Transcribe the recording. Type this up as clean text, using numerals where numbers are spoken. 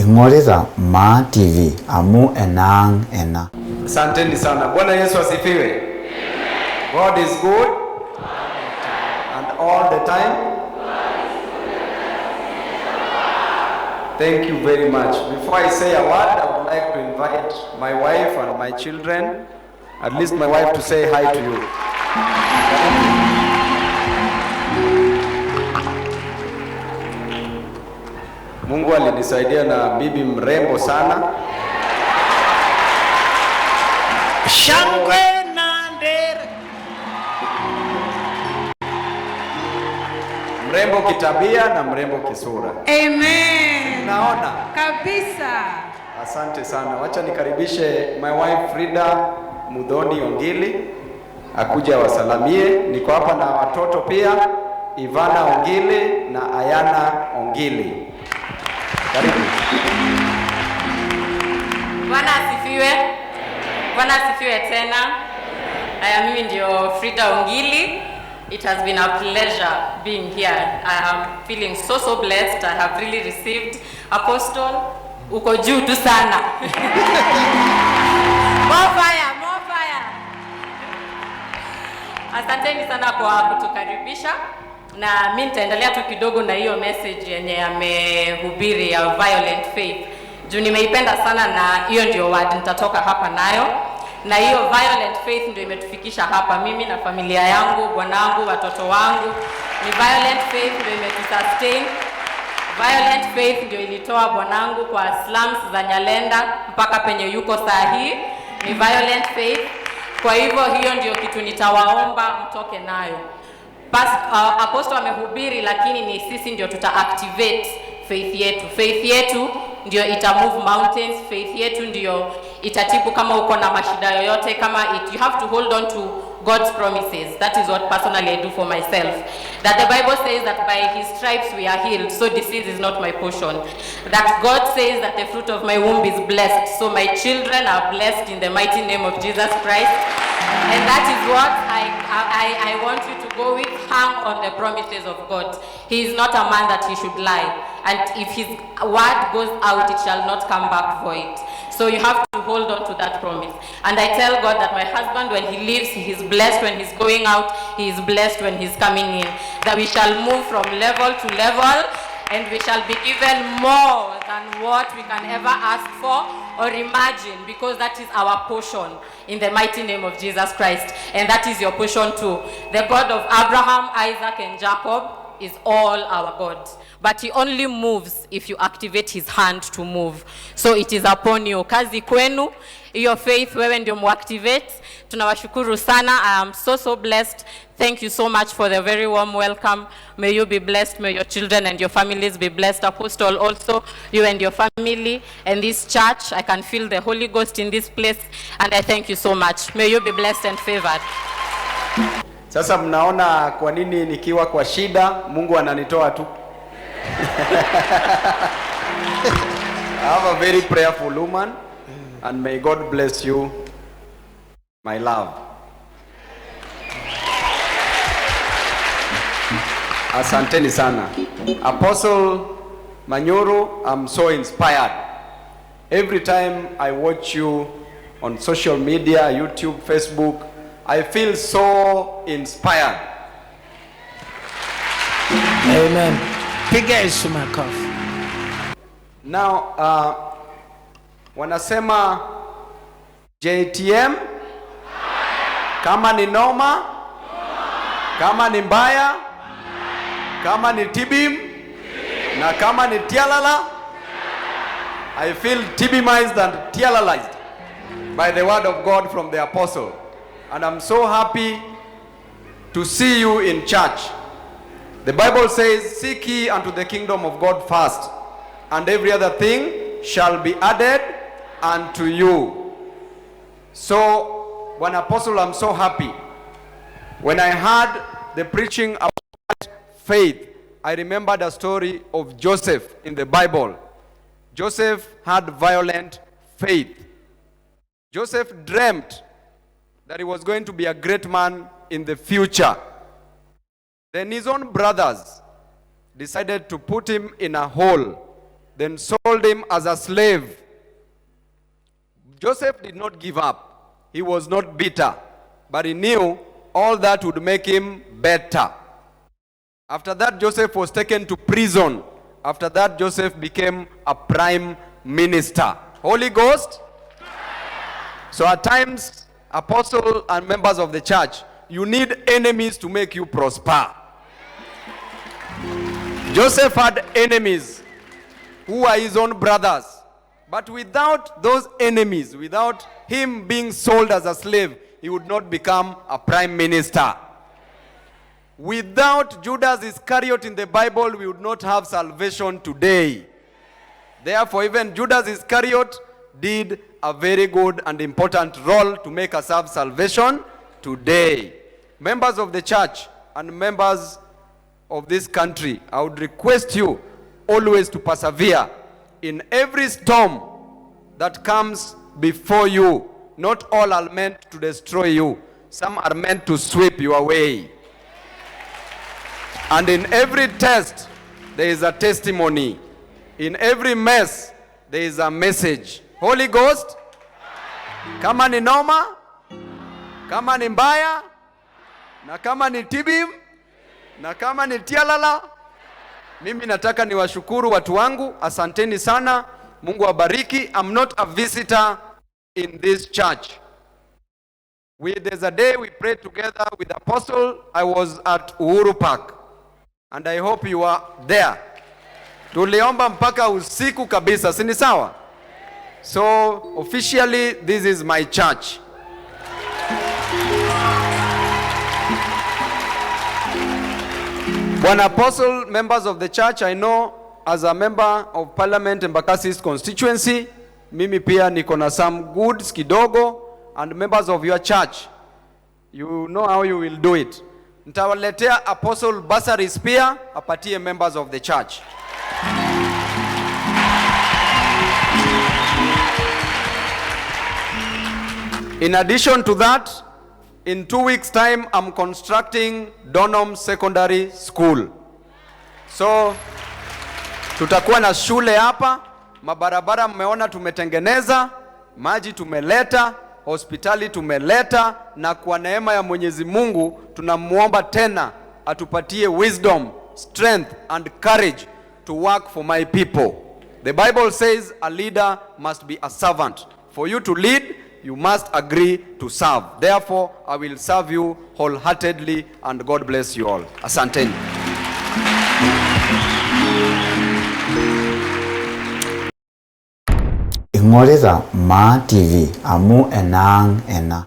Ing'orita Maa TV amu enaang' ena. Asanteni sana. Bwana Yesu asifiwe. God is good and all the time. Thank you very much. Before I say a word, I would like to invite my wife and my children, at least my wife, to say hi to you. Mungu alinisaidia na bibi mrembo sana. Shangwe na ndere. Mrembo kitabia na mrembo kisura. Amen. Naona Kabisa. Asante sana. Wacha nikaribishe my wife Frida Muthoni Ongili akuja wasalamie. Niko hapa na watoto pia, Ivana Ongili na Ayana Ongili. Karibu. Bwana asifiwe. Bwana asifiwe tena. Haya, mimi ndio Frida Ongili. It has been a pleasure being here. I am feeling so so blessed. I have really received. Apostle, uko juu tu sana. More fire, more fire. Asanteni sana kwa kutukaribisha, na mi nitaendelea tu kidogo na hiyo message yenye amehubiri ya violent faith, juu nimeipenda sana, na hiyo ndio word nitatoka hapa nayo, na hiyo violent faith ndio imetufikisha hapa, mimi na familia yangu, bwanangu, watoto wangu. Ni violent faith ndio imetusustain. Violent faith ndio ilitoa bwanangu kwa slums za Nyalenda mpaka penye yuko saa hii. Ni violent faith. Kwa hivyo hiyo ndio kitu nitawaomba mtoke nayo. Apostle amehubiri, lakini ni sisi ndio tuta activate faith yetu. Faith yetu ndio ita move mountains, faith yetu ndio itatibu kama uko na mashida yoyote, kama it, you have to hold on to God's promises. That is what personally I do for myself. That the Bible says that by his stripes we are healed, so disease is not my portion. That God says that the fruit of my womb is blessed, so my children are blessed in the mighty name of Jesus Christ. And that is what I want you to go with. Hang on the promises of God. He is not a man that he should lie. And if his word goes out, it shall not come back void. So you have to hold on to that promise. And I tell God that my husband, when he leaves, he is blessed. When he's going out, he is blessed when he's coming in. That we shall move from level to level, and we shall be given more than what we can ever ask for or imagine, because that is our portion in the mighty name of Jesus Christ. And that is your portion too. The God of Abraham, Isaac, and Jacob is all our God. But he only moves if you activate his hand to move. So it is upon you. Kazi kwenu, hiyo faith wewe ndio muactivate. Tunawashukuru sana. I am so so blessed. Thank you so much for the very warm welcome. May you be blessed. May your children and your families be blessed. Apostle also, you and your family and this church. I can feel the Holy Ghost in this place, and I thank you so much. May you be blessed and favored. Sasa mnaona kwa nini nikiwa kwa shida Mungu ananitoa tu. I have a very prayerful woman, and may God bless you, my love. Asanteni sana. Apostle Manyuru, I'm so inspired. Every time I watch you on social media, YouTube, Facebook, I feel so inspired. Amen. Piga Yesu makofi. Now, wanasema JTM kama ni noma, kama ni mbaya, kama ni tibim, na kama ni tialala. I feel tibimized and tialalized by the word of God from the apostle. And I'm so happy to see you in church. The Bible says, seek ye unto the kingdom of God first, and every other thing shall be added unto you. So, when Apostle, I'm so happy. When I heard the preaching about faith, I remembered a story of Joseph in the Bible. Joseph had violent faith. Joseph dreamt that he was going to be a great man in the future. Then his own brothers decided to put him in a hole, then sold sold him as a slave. Joseph did not give up. He was not bitter, but he knew all that would make him better. After that, Joseph was taken to prison. After that, Joseph became a prime minister. Holy Ghost? So at times, apostle and members of the church, you need enemies to make you prosper. Joseph had enemies who are his own brothers. But without those enemies, without him being sold as a slave, he would not become a prime minister. Without Judas Iscariot in the Bible, we would not have salvation today. Therefore, even Judas Iscariot did a very good and important role to make us have salvation today. Members of the church and members of this country, I would request you always to persevere in every storm that comes before you. Not all are meant to destroy you. Some are meant to sweep you away. And in every test, there is a testimony. In every mess, there is a message. Holy Ghost, kama ni noma, kama ni mbaya, na kama ni tibim, na kama ni tialala, mimi nataka niwashukuru watu wangu, asanteni sana. Mungu awabariki. I'm not a visitor in this church. There's a day we prayed together with Apostle. I was at Uhuru Park. And I hope you are there. Tuliomba mpaka usiku kabisa, si ni sawa? So officially this is my church. Bwana Apostle, members of the church, I know as a member of Parliament in Embakasi East constituency, mimi pia niko na some goods kidogo, and members of your church, you know how you will do it. Nitawaletea Apostle bursaries pia apatie members of the church. In addition to that, in 2 weeks' time, I'm constructing Donholm Secondary School. So, tutakuwa na shule hapa, mabarabara mmeona tumetengeneza, maji tumeleta, hospitali tumeleta, na kwa neema ya Mwenyezi Mungu tunamuomba tena atupatie wisdom, strength and courage to work for my people. The Bible says a leader must be a servant. For you to lead, you must agree to serve. Therefore, I will serve you wholeheartedly, and God bless you all. Asanteni. Ing'orita Maa TV amu enaang' ena.